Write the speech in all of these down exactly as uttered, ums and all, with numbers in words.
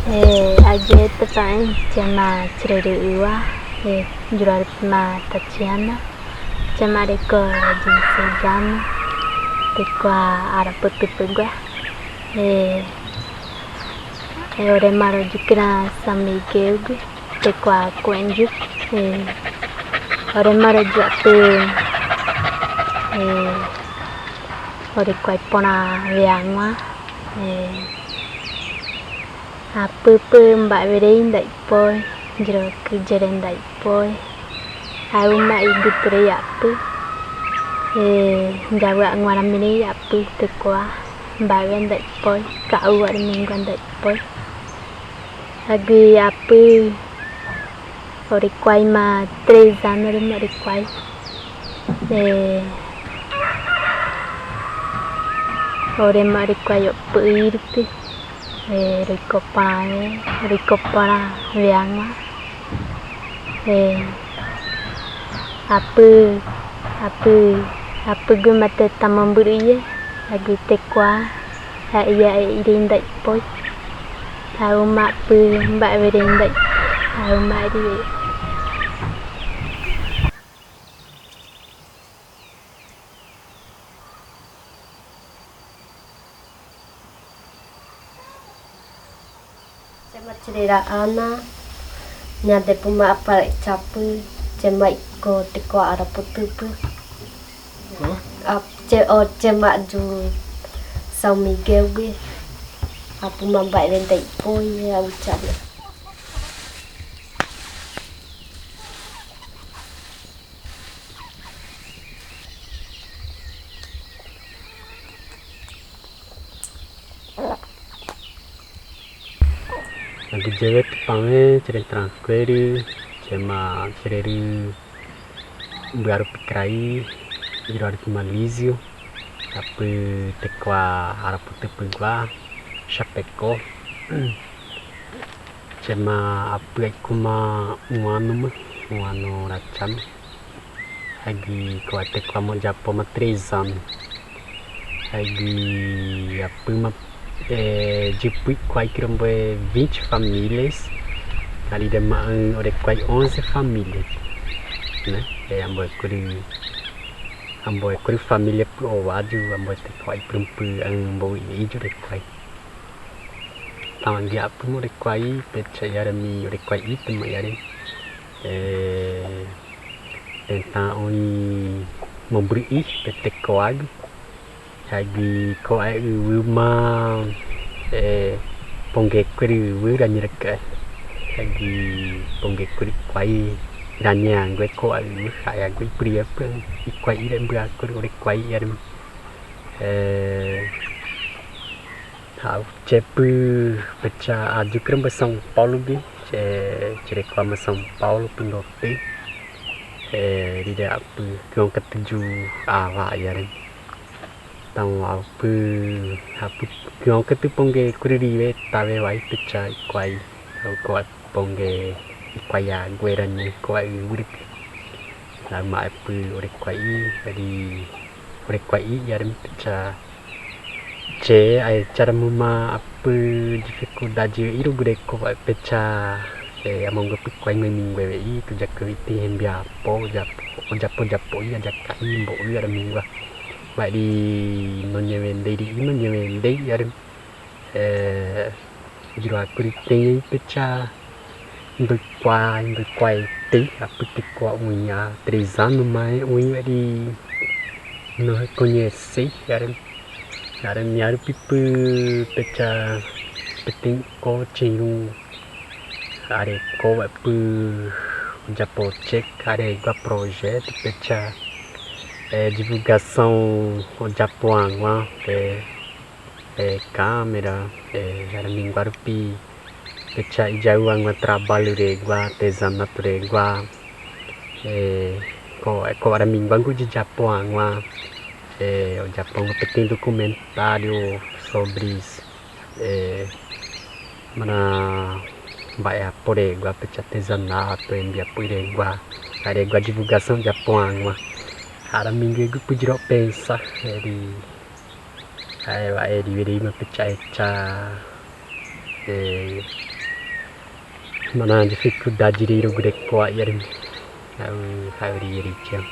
Eh, aiyé tepa'en chema Chirerü Uwa, eh, Yuruarupi ma Tachihana, chema Reko Jinsei Yama, Tekua Araputupügua, eh, eh, Oremaru Yukuna San Miguel gui, Tekua Kuenyu, eh, Oremaru Yuapu, eh, Orekuai Pona Weangua, eh, Apü pü Mba'werei Ndaipoi, Yirokü Yere Ndaipoi, Auma Igütürei Apü, eh, Yawa'ngua Ramirei Apü, Tekua, Mba'we Ndaipoi, Ka'u Aramingua Ndaipoi. Agui apü Orekuai ma tres año ruma Orekuai. Eh, ore ma Orekuai o'pö'ü iruti. Eh, Roiko Pora, eh, Roiko Pora Weangua. Eh, apü, apü, apü guma te tama bürü'üye, agui Tekua, A'iya E'irei Ndaipoi. Auma apü Mba'werei Ndaipoi. Auma E'irei. Chema Chirera Ana, ña de puma apa chapü, chema iko Tekua Araputupü. Hah? Ap-, che-, o, chema yu San Miguel gui. Apu ma Mba'werei Ndaipoi, au chale. Agui yebe tepa'en, cheren trankuelu, chema Chirerü Buaru Pikrai, Yirorati Malizio, apü Tekua Araputupügua, Chapecó. Chema apü a'i kuma un ano ma, un ano racha ma. Agui ko Tekua mo japo ma tres año. Agui apü ma, eh, yupü Ikuai kirombo vinte famílias. Ari de ma, eh, Orekuai onze família. Né? Eh, ambo ekuri, ambo ekuri família pü owaju, ambo Tekua ipürümpü, eh, ambo iju Orekuai. Tawa ngia apü mo Orekuai, pecha iyaremi Orekuai ite ma iyaremi. Eh, tenta oin mo bürü'i pe Tekua gü. Agui ko a'i uwu ma, eh, ponge kueri uwu raña raka. Agui ponge kueri Ikuai raña ngue ko a'i uwu, a'i agui püri apü Ikuai ire mbüa kueri Orekuai iyaremi. Eh, Ha'u chepü pecha ayukramba São Paulo gü, che, cherekua ma São Paulo pündotü. Eh, rire apü kionka tuju awa iyaremi. Tau apü, apü kionka tu ponge kuriri we tawe wai pecha Ikuai. Ha'u ko ponge Ikuai aguera ni ko ai wuruk. Lama apü Orekuai, jadi Orekuai iyaremi pecha. Che, ai, cara muma apü difikuldade iru gureko pecha, eh, amongo pikuai ngoi minggu ewe i, tu jaku iti hembiapo, japo, japo, japo, iya, jaka i, mbo, iya, ada minggu. Wadi nonye wende, di nonye wende, iya, ada, eh, juru aku di tenge pecha. Ndoikuai, ndoikuai tei, apü Tekua uña, tres anos mai, uña di no reconhece, yare, yare miaru pipü pecha, peteng ko chingu, are ko apü, japo check, are gua projeto, pecha, eh, divulgação, o japo angua, eh, eh, câmera, eh, yare mingua rupi, pecha ijau angua trabalho regua, artesanato regua, eh, ko, ko ara mingua ngu di japo angua, eh, o japo angua pequeno documentário sobre, eh, mana, ba'e apo regua, pecha artesanato, embi apo regua, regua divulgação japo angua. Ara mingua ngu pujiro pensa, eh, di Ae, wa'e di wiri ma pecha echa, eh, Mana ji fiku daji di rugu deko ayerin. Au, hauri ri cem.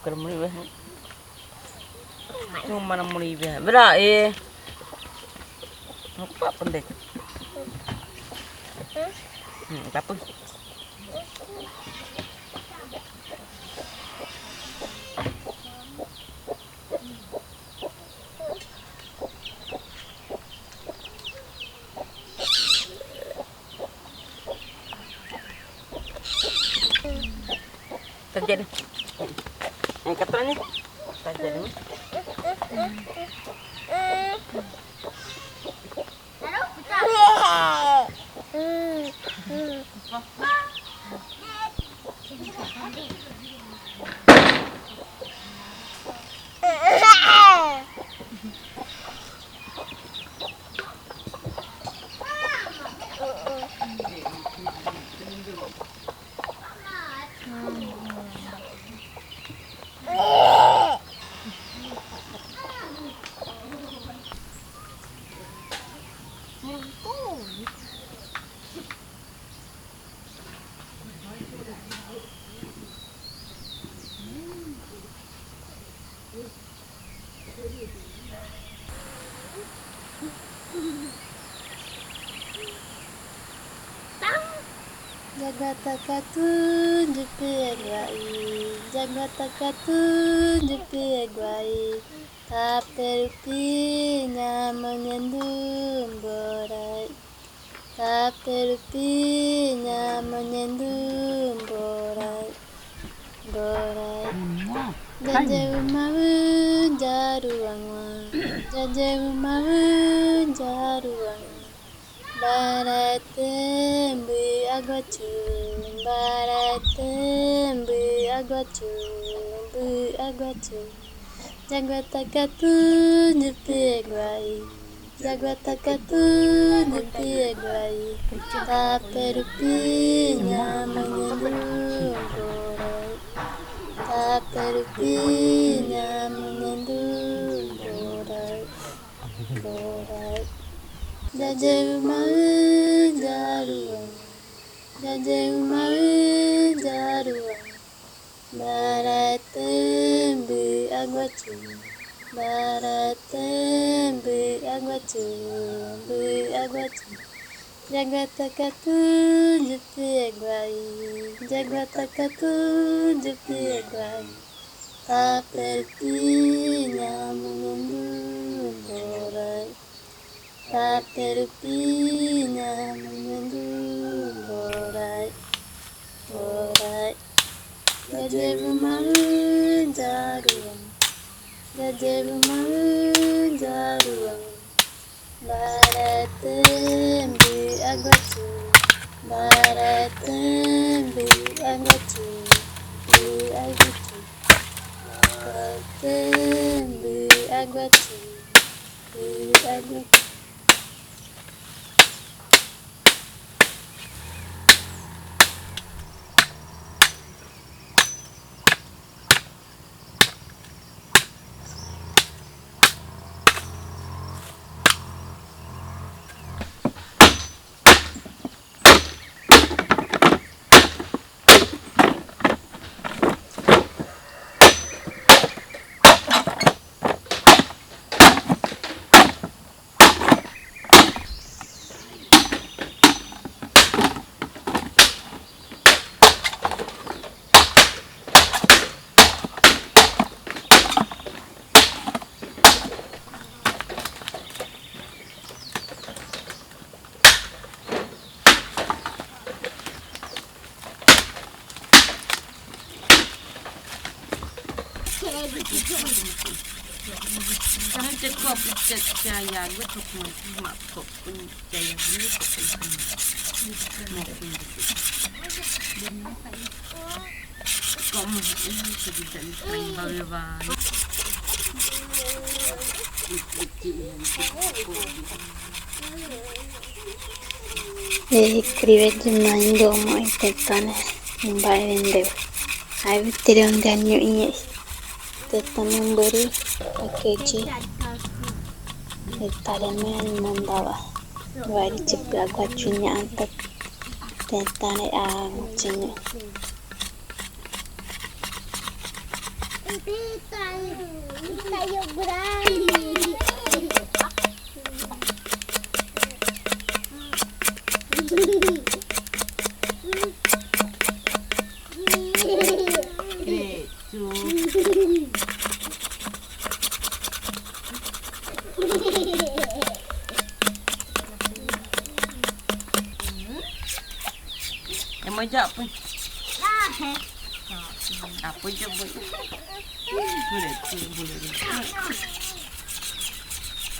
Kalau mulai bah. Cuma mana mulai bah. Bera eh. Apa pendek? Hmm, apa? Taja' ni. Angkat terus ni. Taja' ni. Jaguar takatun, jupi aguai. Jaguar takatun, jupi aguai. Tapi rupinya manyandung borai. Tapi rupinya manyandung borai. Borai. Jaje bumawun jaruang wa. Jaje bumawun jaruang wa. Barai ten bui aguacung. Barai ten bui aguacung. Bui aguacung. Jaguar takatun, jupi aguai. Jaguar takatun, jupi aguai. Tapi rupinya manyandung borai. Tapi rupinya manyandung borai. Borai. Jaje bumawun jaruang. Jaje bumawun jaruang. Barai ten bui aguacung. Barai ten bui aguacung. Bui aguacung. Jaguar takatun, jupi aguai. Jaguar takatun, jupi aguai. Tapi rupinya manyandung borai. Tapi rupinya manyandung borai. Borai. Jaje bumawun jaruang. Jaje bumawun jaruang. Barai ten bui aguacung. Barai ten bui aguacung. Bui aguacung. Barai ten bui aguacung. Escribe de mãe do amor, tentando embaixo. Ai, vou ter um dano em esse. Tentando um buri, aquele de. Ele tá ali, me mandava. Vai de placa, tinha, tentando, ah, tinha. Ema ja pun. Apa je buat? Boleh, boleh.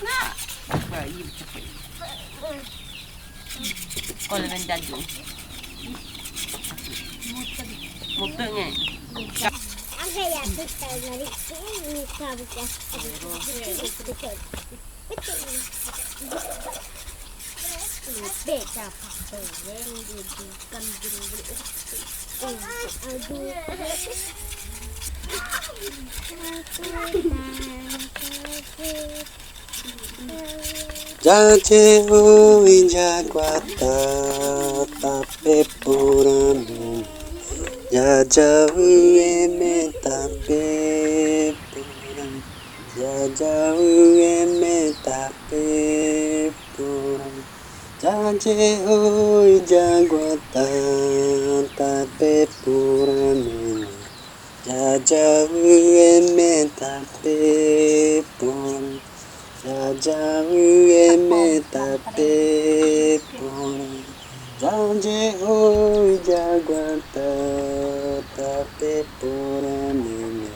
Nah, baik cepat. Kalau nak jaga. Motor kan? Jaje oi jaguata, tape pura meme. Jaja ue me tape pura. Jaja ue me tape pura. Jaje oi jaguata, tape pura meme. Jaja ue me tape pura. Jaja ue me tape pura. Jaje oi jaguata, tape pura meme.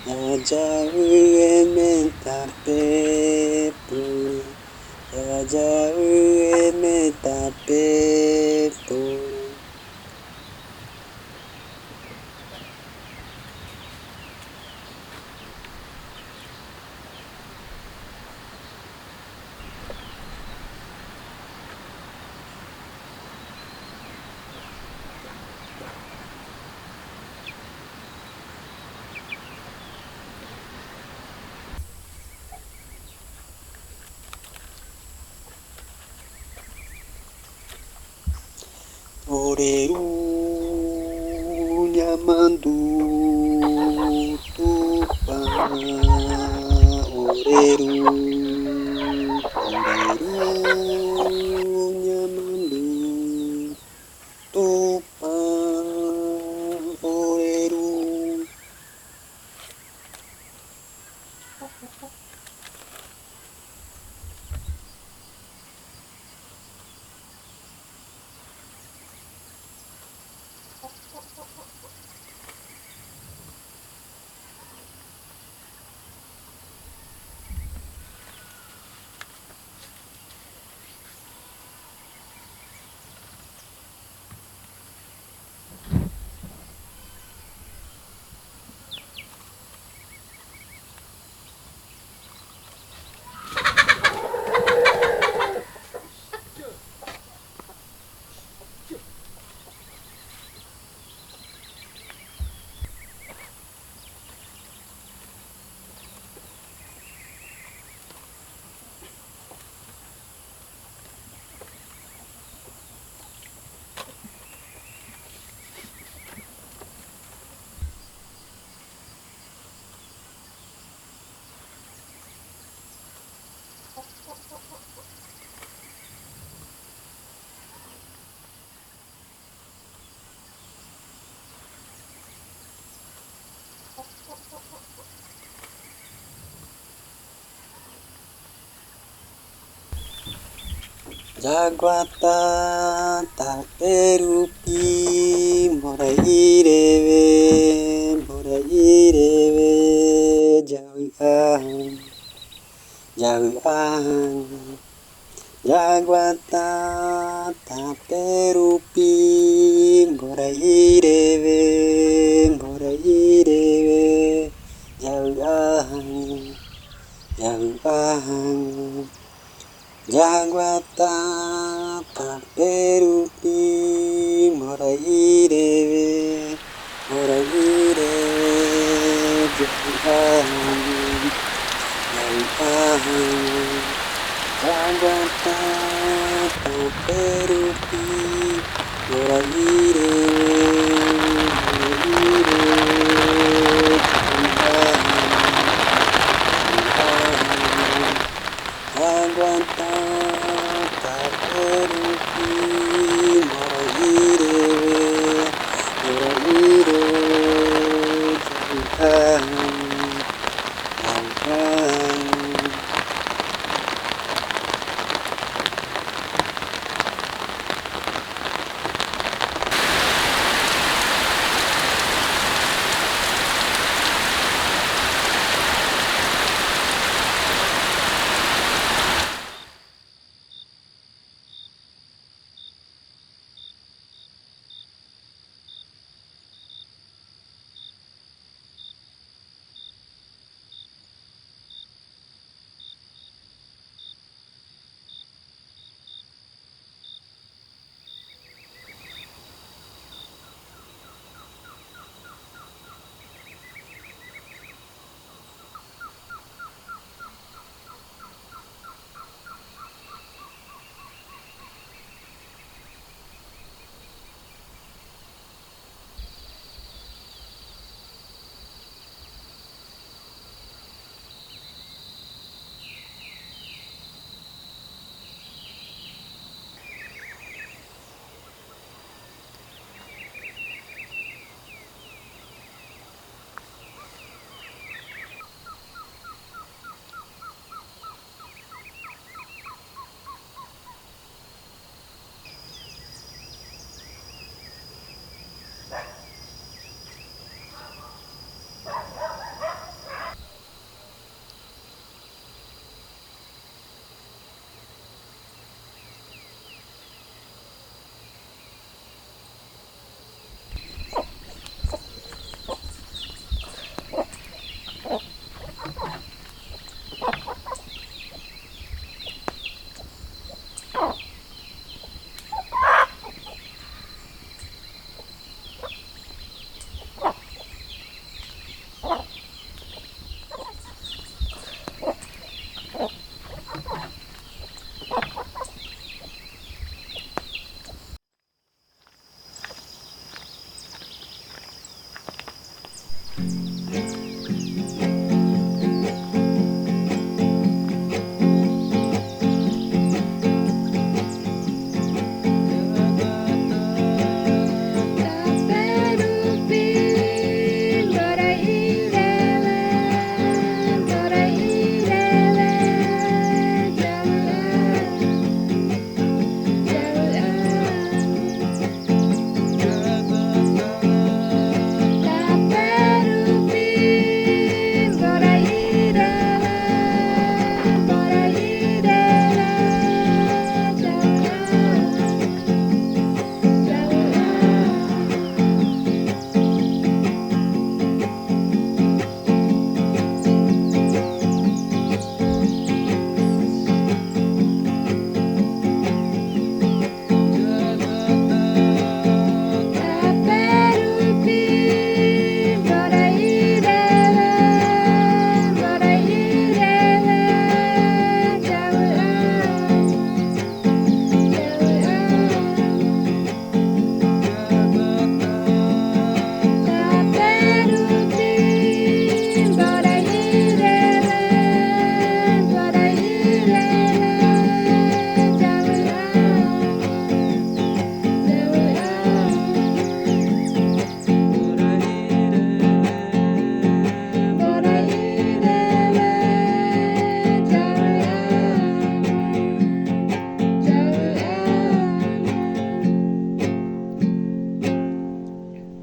Jaja ue me tape pura. Jaja ue me tape pura. Oreru nyamandu Tupã. Oreru, oreru nyamandu Tupã. Oreru. Jaguata tape rupi, morai irebe, morai irebe, jawi a Jahu'an, jaguatan, taperupi, borai irebe, borai irebe, jahu'an, jahu'an, jaguatan, taperupi, borai irebe, borai irebe, jahu'an, jahu'an, jaguatan, taperupi, borai irebe, borai irebe, jahu'an, jahu'an, jaguatan, taperupi, borai irebe, borai irebe, jahu'an, jahu'an.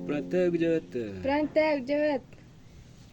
Пурантаа үгы зовот. Пурантаа үгы зовот.